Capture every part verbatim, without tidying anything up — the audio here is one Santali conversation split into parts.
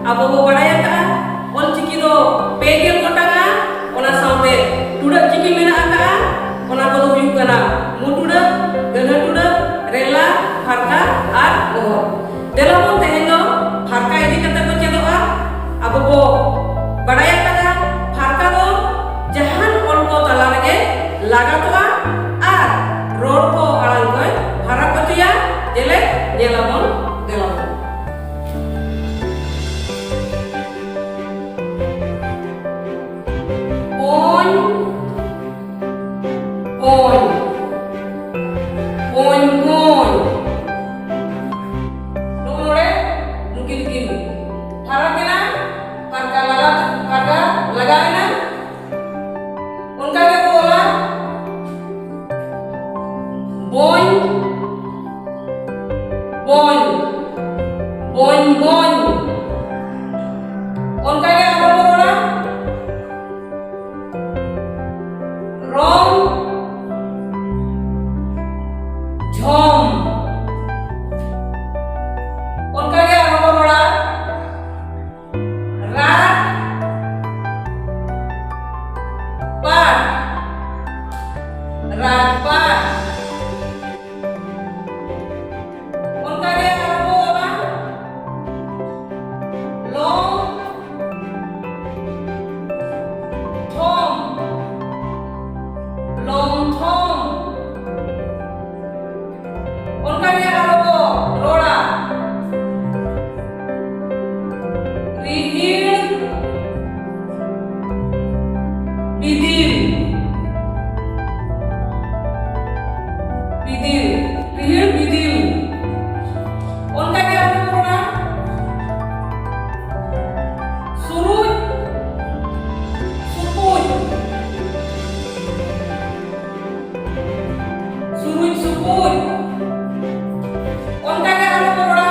ᱟᱵᱚ ᱵᱚ ᱵᱟᱲᱟᱭ ᱟᱠᱟᱫᱼᱟ, ᱚᱞ ᱪᱤᱠᱤ ᱫᱚ ᱯᱮ ᱜᱮᱞ ᱜᱚᱴᱟᱝᱟ᱾ ᱚᱱᱟ ᱥᱟᱶᱛᱮ ᱴᱩᱰᱟᱹᱜ ᱪᱤᱠᱤ ᱢᱮᱱᱟᱜ ᱟᱠᱟᱫᱼᱟ᱾ ᱚᱱᱟ ᱠᱚᱫᱚ ᱦᱩᱭᱩᱜ ᱠᱟᱱᱟ ᱢᱩᱴᱩᱰᱟᱹᱜ, ᱜᱟᱹᱱᱦᱟᱹ ᱴᱩᱰᱟᱹᱜ, ᱨᱮᱞᱟ, ᱯᱷᱟᱨᱠᱟ ᱟᱨ ᱚᱦᱚᱫ᱾ ᱫᱮᱞᱟ ᱵᱚᱱ ᱛᱮᱦᱮᱧ ᱫᱚ ᱯᱷᱟᱨᱠᱟ ᱤᱫᱤ ᱠᱟᱛᱮ ᱵᱚ ᱪᱮᱫᱚᱜᱼᱟ᱾ ᱟᱵᱚ ᱵᱚ ᱵᱟᱲᱟᱭ ᱟᱠᱟᱫᱟ, ᱯᱷᱟᱨᱠᱟ ᱫᱚ ᱡᱟᱦᱟᱱ ᱚᱞ ᱠᱚ ᱛᱟᱞᱟ ᱨᱮᱜᱮ ᱞᱟᱜᱟᱛᱚᱜᱼᱟ ᱟᱨ ᱨᱚᱲ ᱠᱚ ᱟᱲᱟᱝ ᱠᱚᱭ ᱯᱷᱟᱨᱟᱠ ᱦᱚᱪᱚᱭᱟ᱾ ᱡᱮᱞᱮᱠ ᱧᱮᱞᱟᱵᱚᱱ, ᱫᱮᱞᱟᱵᱚᱱ᱾ ᱠᱚᱧ, ᱠᱚᱧ, ᱠᱚᱧ, ᱠᱚᱧ᱾ ᱱᱚᱜᱼᱚ ᱱᱚᱰᱮ ᱱᱩᱠᱤᱱ ᱠᱤᱱ ᱯᱷᱟᱨᱟᱠ ᱮᱱᱟ, ᱯᱷᱟᱨᱠᱟ ᱞᱟᱜᱟ, ᱯᱷᱟᱨᱠᱟ ᱞᱟᱜᱟᱣ ᱮᱱᱟ᱾ ᱚᱱᱠᱟ ᱜᱮ ᱵᱚ ᱚᱞᱟ, ᱵᱚᱧ, ᱵᱚᱧ, ᱵᱚᱧ, ᱵᱚᱧ᱾ ᱚᱱᱠᱟ ᱜᱮ ᱟᱨᱦᱚᱸ ᱵᱚ ᱨᱚᱲᱟ, ᱨᱚᱢ, ᱡᱷᱚᱢ᱾ ᱚᱱᱠᱟ ᱜᱮ ᱟᱨᱦᱚᱸ ᱵᱚ ᱨᱚᱲᱟ, ᱨᱟᱜ, ᱯᱟᱴ, ᱨᱟᱜᱽ ᱯᱟᱴ᱾ ᱚᱱᱠᱟ ᱜᱮ ᱟᱨᱦᱚᱸ ᱵᱚ ᱚᱞᱟ, ᱞᱚᱝ, ᱛᱷᱚᱢ, ᱞᱚᱝ ᱛᱷᱚᱢ᱾ ᱚᱱᱠᱟ ᱜᱮ ᱟᱨᱦᱚᱸ ᱵᱚ ᱨᱚᱲᱟ, ᱨᱤᱦᱤᱲ, ᱵᱤᱫᱤᱞ, ᱵᱤᱫᱤᱞ, ᱨᱤᱦᱤᱲ ᱵᱤᱫᱤᱞ᱾ ᱚᱱᱠᱟ ᱜᱮ ᱟᱨᱦᱚᱸ ᱵᱚ ᱨᱚᱲᱟ, ᱥᱩᱨᱩᱡ, ᱥᱩᱯᱩᱡ, ᱥᱩᱨᱩᱡ, ᱥᱩᱯᱩᱡ᱾ ᱚᱱᱠᱟ ᱜᱮ ᱟᱨᱦᱚᱸ ᱵᱚ ᱨᱚᱲᱟ,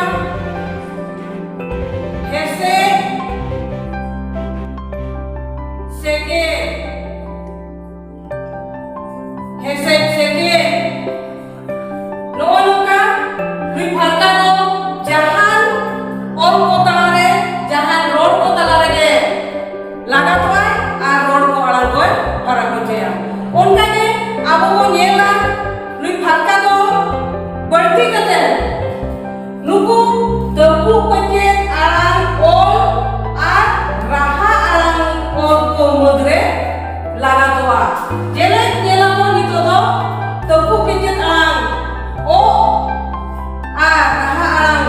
ᱦᱮᱸᱥᱮᱡ, ᱥᱮᱠᱮᱡ, ᱦᱮᱸᱥᱮᱡ, ᱥᱮᱠᱮᱡ᱾ ᱱᱚᱜᱼᱚ ᱱᱚᱝᱠᱟ ᱱᱩᱭ ᱯᱷᱟᱨᱠᱟ ᱫᱚ ᱡᱟᱦᱟᱱ ᱚᱞ ᱠᱚ ᱛᱟᱞᱟᱨᱮ ᱡᱟᱦᱟᱱ ᱡᱮᱞᱮᱠ ᱧᱮᱞᱟᱵᱚᱱ ᱱᱤᱛᱚᱜ ᱫᱚ ᱛᱟᱹᱯᱩ ᱠᱮᱪᱮᱫ ᱟᱲᱟᱝ ᱚ ᱟᱨ ᱨᱟᱦᱟ ᱟᱲᱟᱝ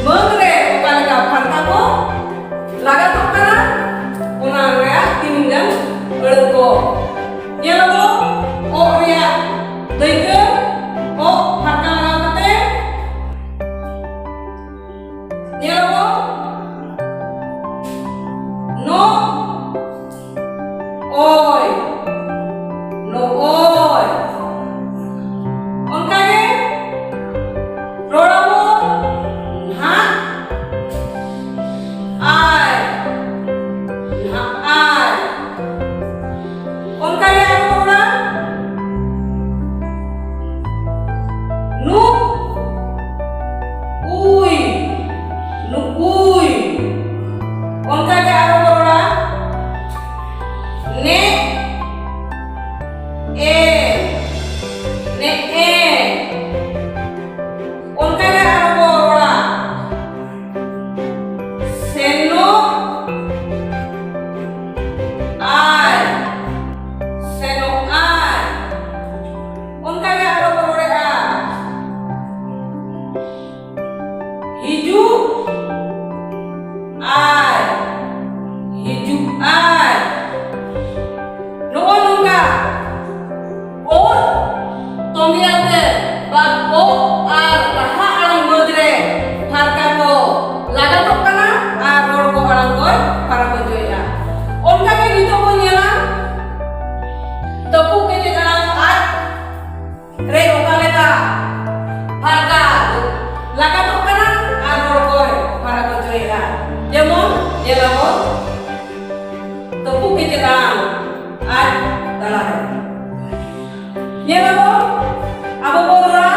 ᱢᱟᱹᱫᱽ ᱨᱮ ᱚᱠᱟ ᱞᱮᱠᱟ ᱯᱷᱟᱨᱠᱟ ᱠᱚ ᱞᱟᱜᱟᱛᱚᱜ ᱠᱟᱱᱟ, ᱚᱱᱟ ᱨᱮᱭᱟᱜ ᱛᱤᱱ ᱜᱟᱱ ᱟᱹᱲᱟᱹ ᱠᱚ᱾ ᱧᱮᱞᱟᱵᱚᱱ ᱚ ᱨᱮᱭᱟᱜ ᱫᱟᱹᱭᱠᱟᱹ, ᱚ ᱯᱷᱟᱨᱠᱟ ᱞᱟᱜᱟᱣ ᱠᱟᱛᱮ ᱧᱮᱞᱟᱵᱚᱱ ᱱᱚ ᱚᱭ, ᱱᱚᱜᱼᱚᱭ᱾ ᱚᱱᱠᱟᱜᱮ ᱨᱚᱲᱟᱵᱚᱱ ᱱᱟᱦᱟᱜ ᱟᱭ, ᱱᱟᱦᱟᱜ ᱟᱭ᱾ ᱚᱱᱠᱟᱜᱮ ᱟᱨᱦᱚᱸ ᱨᱚᱲᱟ ᱱᱩ ᱩᱭ, ᱱᱩᱠᱩᱭ᱾ ᱚᱱᱠᱟᱜᱮ ᱟᱨᱦᱚᱸ ᱨᱚᱲᱟ ᱱᱮ ᱮ, ᱱᱮ ᱮ᱾ ᱚᱱᱠᱟᱜᱮ ᱟᱨᱦᱚᱸ ᱨᱚᱲᱟ ᱥᱮᱱᱚᱜ ᱟᱭ, ᱥᱮᱱᱚᱜ ᱟᱭ᱾ ᱚᱱᱠᱟᱜᱮ ᱟᱨᱦᱚᱸ ᱨᱚᱲᱮᱜᱼᱟ ᱦᱤᱡᱩᱜ ᱟᱭ, ᱦᱤᱡᱩᱜ ᱟᱭ᱾ ᱱᱚᱜᱼᱚ ᱱᱚᱝᱠᱟ ᱚ ᱛᱚᱸᱜᱮ ᱟᱛᱮ ᱵᱟ ᱚ ᱟᱨ ᱨᱟᱦᱟ ᱟᱲᱟᱝ ᱢᱟᱹᱫᱽ ᱨᱮ ᱯᱷᱟᱨᱠᱟ ᱠᱚ ᱞᱟᱜᱟᱛᱚᱜ ᱠᱟᱱᱟ ᱟᱨ ᱨᱚᱲ ᱠᱚ ᱟᱲᱟᱝ ᱠᱚᱭ ᱯᱷᱟᱨᱟᱠ ᱦᱚᱪᱚᱭᱮᱫᱼᱟ᱾ ᱚᱱᱠᱟᱜᱮ ᱱᱤᱛᱚᱜ ᱵᱚᱱ ᱧᱮᱞᱟ ᱛᱟᱹᱯᱩ ᱠᱮᱪᱮᱫ ᱟᱲᱟᱝ ᱟᱡ ᱨᱮ ᱚᱠᱟ ᱞᱮᱠᱟ ᱯᱷᱟᱨᱠᱟ ᱞᱟᱜᱟᱛᱚᱜ ᱠᱟᱱᱟ ᱟᱨ ᱨᱚᱲ ᱠᱚᱭ ᱯᱷᱟᱨᱟᱠ ᱦᱚᱪᱚᱭᱮᱫᱼᱟ᱾ ᱡᱮᱢᱚᱱ ᱧᱮᱞᱟᱵᱚᱱ ᱛᱟᱹᱯᱩ ᱠᱮᱪᱮᱫ ᱟᱲᱟᱝ ᱟᱡ ᱛᱟᱞᱟᱨᱮ᱾ ᱧᱮᱞᱟᱵᱚᱱ ᱟᱵᱚ ᱵᱚᱱ ᱨᱚᱲᱟ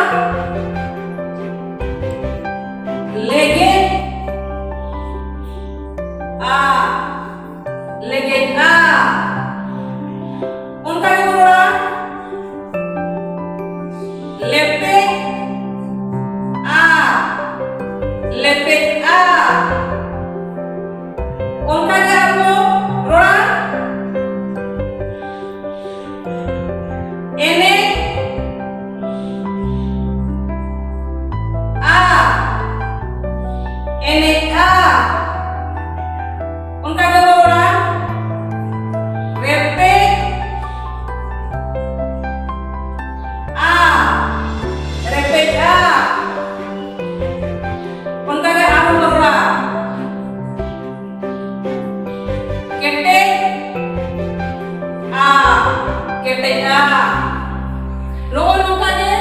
ᱞᱮᱜᱮᱡ ᱟ, ᱞᱮᱜᱮᱡ ᱟ᱾ ᱚᱱᱠᱟ ᱜᱮᱵᱚᱱ ᱨᱚᱲᱟ ᱞᱮᱯᱮᱡ ᱟ, ᱞᱮᱯᱮᱡ ᱟ᱾ ᱚᱱᱠᱟ ᱜᱮ ᱟᱨᱦᱚᱸ ᱨᱚᱲᱟ ᱱᱚᱜᱼᱚ ᱱᱚᱝᱠᱟ ᱜᱮ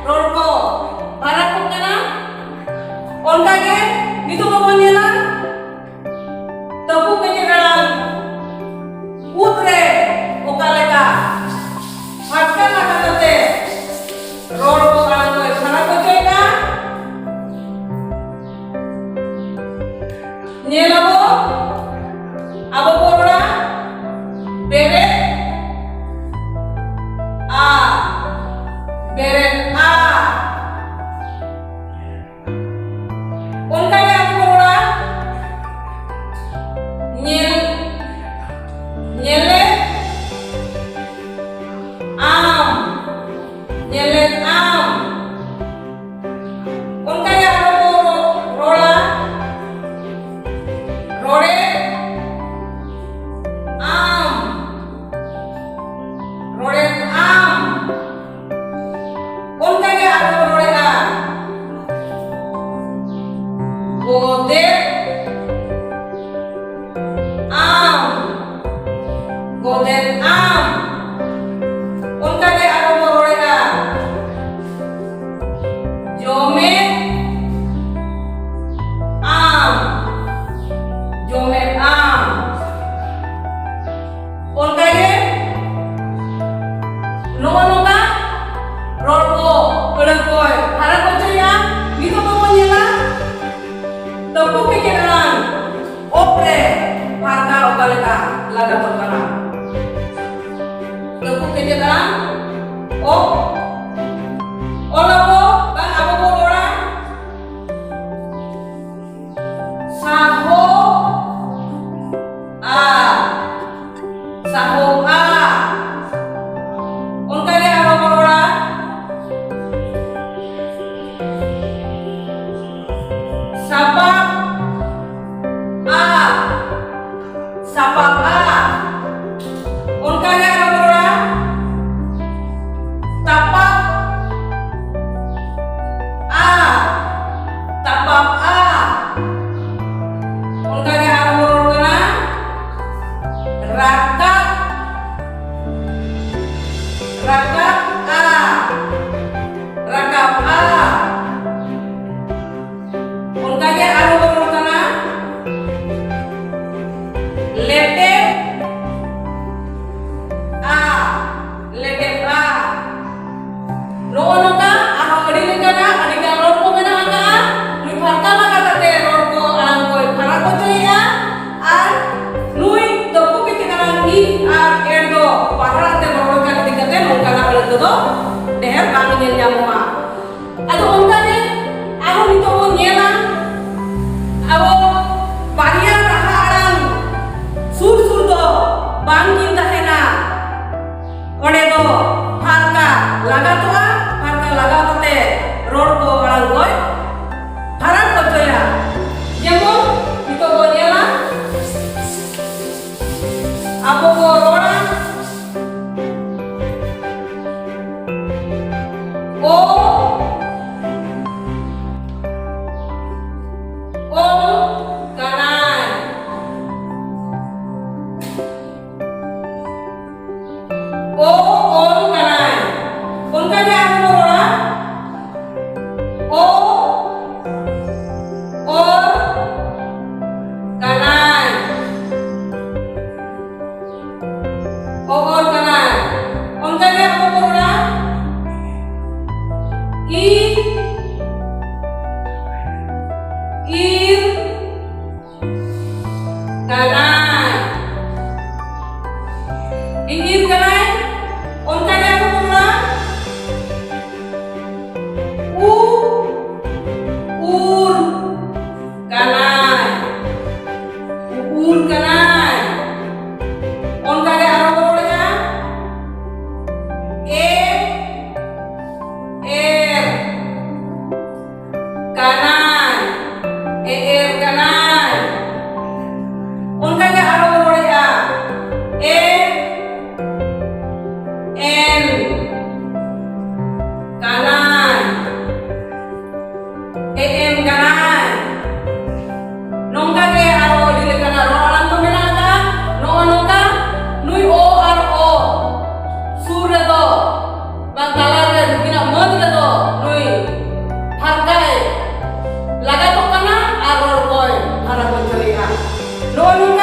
ᱨᱚᱲ ᱠᱚ ᱯᱷᱟᱨᱟᱠᱚᱜ ᱠᱟᱱᱟ᱾ ᱚᱱᱠᱟ ᱜᱮ ᱱᱤᱛᱚᱜ ᱫᱚᱵᱚᱱ ᱧᱮᱞᱟ ᱛᱟᱹᱯᱩ ᱠᱮᱪᱮᱫ ᱟᱲᱟᱝ ᱩᱫ ᱨᱮ ᱚᱠᱟ ᱞᱮᱠᱟ ᱯᱷᱟᱨᱠᱟ ᱞᱟᱜᱟ ᱠᱟᱛᱮ ᱨᱚᱲ ᱠᱚ ᱟᱲᱟᱝ ᱠᱚᱭ ᱯᱷᱟᱨᱟᱠ ᱦᱚᱪᱚᱭᱮᱫᱟ᱾ ᱧᱮᱞ ᱟᱵᱚ, ᱟᱵᱚ ᱵᱚ ᱨᱚᱲᱟ ᱵᱮᱨᱮᱫ ᱟ, ᱵᱮᱨᱮᱫ ᱟ᱾ ᱚᱱᱠᱟ ᱜᱮ ᱟᱵᱚ ᱵᱚ ᱨᱚᱲᱟ ᱧᱮᱞ, ᱧᱮᱞᱮᱫ ᱟᱢ, ᱧᱮᱞᱮᱫ ᱟᱢ᱾ ᱚᱱᱠᱟ ᱜᱮ ᱟᱨᱦᱚᱸ ᱵᱚ ᱨᱚᱲᱟ ᱨᱚᱲᱮᱫ ᱟᱢ, ᱨᱚᱲᱮᱫ ᱟᱢ᱾ ᱚᱱᱠᱟ ᱜᱮ ᱟᱨᱦᱚᱸ ᱵᱚ ᱨᱚᱲᱮᱫᱼᱟ ᱜᱚᱫᱮᱫ ᱟᱢ, ᱜᱚᱫᱮᱫ ᱟᱢ᱾ ᱚᱱᱠᱟ ᱜᱮ ᱟᱨᱦᱚᱸ ᱵᱚ ᱨᱚᱲᱮᱫᱼᱟ ᱡᱚᱢᱮᱫ ᱟᱢ, ᱡᱚᱢᱮᱫ ᱟᱢ᱾ ᱚᱱᱠᱟ ᱜᱮ ᱱᱚᱜᱼᱚ ᱱᱚᱝᱠᱟ ᱨᱚᱲ ᱠᱚ, ᱟᱹᱲᱟᱹ ᱠᱚᱭ ᱯᱷᱟᱨᱟᱠ ᱦᱚᱪᱚᱭᱟ᱾ ᱱᱤᱛᱚᱜ ᱫᱚᱵᱚᱱ ᱧᱮᱞᱟ ᱛᱟᱹᱯᱩ ᱠᱮᱪᱮᱫ ᱟᱲᱟᱝ ᱚᱛ ᱨᱮ ᱯᱷᱟᱨᱠᱟ ᱚᱠᱟ ᱞᱮᱠᱟ ᱞᱟᱜᱟᱛᱚᱜ ᱠᱟᱱᱟ᱾ ᱛᱟᱹᱯᱩ ᱠᱮᱪᱮᱫ ᱟᱲᱟᱝ ᱚᱛ, ᱚᱞ ᱟᱵᱚ ᱵᱟᱝ ᱟᱵᱚ ᱵᱚ ᱨᱚᱲᱟ᱾ ᱥᱟᱦᱚᱵᱼᱟ, ᱥᱟᱦᱚᱵᱼᱟ᱾ ᱚᱱᱠᱟ ᱜᱮ ᱟᱨᱦᱚᱸ ᱵᱚᱱ ᱨᱚᱲᱟ, ᱥᱟᱯᱟᱵᱼᱟ, ᱥᱟᱯᱟᱵᱼᱟ᱾ ᱚᱱᱠᱟ ᱜᱮ ᱟᱨᱦᱚᱸ ᱵᱚᱱ ᱨᱚᱲᱟ, ᱛᱟᱯᱟᱢᱼᱟ, ᱛᱟᱯᱟᱢᱼᱟ᱾ ᱚᱱᱠᱟ ᱜᱮ ᱟᱨᱦᱚᱸ ᱵᱚᱱ ᱨᱚᱲ ᱠᱟᱱᱟ, ᱨᱟᱠᱟᱵ, ᱨᱟᱠᱟᱵᱼᱟ, ᱨᱟᱠᱟᱵᱼᱟ᱾ ᱚᱱᱠᱟ ᱜᱮ ᱟᱨᱦᱚᱸ ᱵᱚᱱ ᱨᱚᱲ ᱠᱟᱱᱟ, ᱞᱮᱴᱮᱵᱼᱟ, ᱞᱮᱴᱮᱵᱼᱟ᱾ ᱱᱚᱜᱼᱚ ᱱᱚᱝᱠᱟ ᱟᱨᱦᱚᱸ ᱟᱹᱰᱤ ᱞᱮᱠᱟᱱᱟᱜ ᱟᱹᱰᱤ ᱜᱟᱱ ᱨᱚᱲ ᱠᱚ ᱢᱮᱱᱟᱜ ᱟᱠᱟᱫᱼᱟ᱾ ᱱᱩᱭ ᱯᱷᱟᱨᱠᱟ ᱞᱟᱜᱟ ᱠᱟᱛᱮ ᱨᱚᱲ ᱠᱚ ᱟᱲᱟᱝ ᱠᱚᱭ ᱯᱷᱟᱨᱟᱠ ᱦᱚᱪᱚᱭᱮᱫᱼᱟ᱾ ᱟᱨ ᱱᱩᱭ ᱛᱟᱹᱯᱩ ᱵᱤᱛᱤ ᱟᱲᱟᱝ ᱤ ᱟᱨ ᱮᱲ ᱫᱚ ᱯᱟᱲᱦᱟᱜ ᱛᱮ ᱨᱚᱲ ᱠᱟᱱ ᱤᱫᱤ ᱠᱟᱛᱮ ᱱᱚᱝᱠᱟᱱᱟᱜ ᱟᱹᱲᱟᱹ ᱠᱚᱫᱚ ᱰᱷᱮᱨ ᱵᱟᱝ ᱧᱮᱞ ᱧᱟᱢᱚᱜᱼᱟ᱾ ᱟᱫᱚ ᱚᱱᱠᱟ ᱜᱮ ᱟᱨᱦᱚᱸ ᱱᱤᱛᱚᱜ ᱵᱚᱱ ᱧᱮᱞᱟ, ᱟᱵᱚ ᱵᱟᱨᱭᱟ ᱨᱟᱦᱟ ᱟᱲᱟᱝ ᱥᱩᱨ ᱥᱩᱨ ᱫᱚ ᱵᱟᱝ ᱠᱤᱱ ᱛᱟᱦᱮᱱᱟ᱾ ᱚᱸᱰᱮ ᱫᱚ ᱯᱷᱟᱨᱠᱟ ᱞᱟᱜᱟᱛᱚᱜᱼᱟ, ᱯᱷᱟᱨᱠᱟ ᱞᱟᱜᱟᱣ ᱠᱟᱛᱮ ᱨᱚᱲ ᱠᱚ ᱟᱲᱟᱝ ᱠᱚᱭ ᱯᱷᱟᱨᱟᱠ ᱦᱚᱪᱚᱭᱟ᱾ ᱡᱮᱢᱚᱱ ᱱᱤᱛᱚᱜ ᱵᱚᱱ ᱧᱮᱞᱟ, ᱟᱵᱚ ᱵᱚ ᱨᱚᱲᱟ, ᱳ, ᱳ ᱠᱟᱱᱟᱭ, ᱳ ᱚᱞ ᱠᱟᱱᱟᱭ᱾ ᱚᱱᱠᱟ ᱜᱮ ᱟᱨᱦᱚᱸ ᱵᱚ ᱨᱚᱲᱟ, ᱳ ᱚᱞ ᱠᱟᱱᱟᱭ, ᱳ ᱚᱞ ᱠᱟᱱᱟᱭ᱾ ᱚᱱᱠᱟ ᱜᱮ ᱟᱨᱦᱚᱸ ᱵᱚ ᱨᱚᱲᱟ, ᱤ ᱤᱨ ᱠᱟᱱᱟᱭ, ᱤᱧᱤᱨ ᱠᱟᱱᱟᱭ᱾ ᱚᱱᱠᱟ ᱜᱮ ᱟᱨᱦᱚᱸ ᱵᱚᱱ ᱨᱚᱲᱟ, ᱩ ᱩᱨ ᱠᱟᱱᱟᱭ, ᱩ ᱩᱨ ᱠᱟᱱᱟᱭ᱾ ᱚᱱᱠᱟ ᱜᱮ ᱟᱨᱦᱚᱸ ᱵᱚᱱ ᱨᱚᱲᱮᱜᱼᱟ, ᱮ ᱮᱨ ᱠᱟᱱᱟᱭ, ᱮ ᱮᱨ ᱠᱟᱱᱟᱭ᱾ ᱚᱱᱠᱟ ᱜᱮ ᱟᱨᱦᱚᱸ ᱵᱚᱱ ᱨᱚᱲᱮᱜᱼᱟ, ᱮ ᱱᱚᱜᱼᱚ ᱱᱚᱝᱠᱟ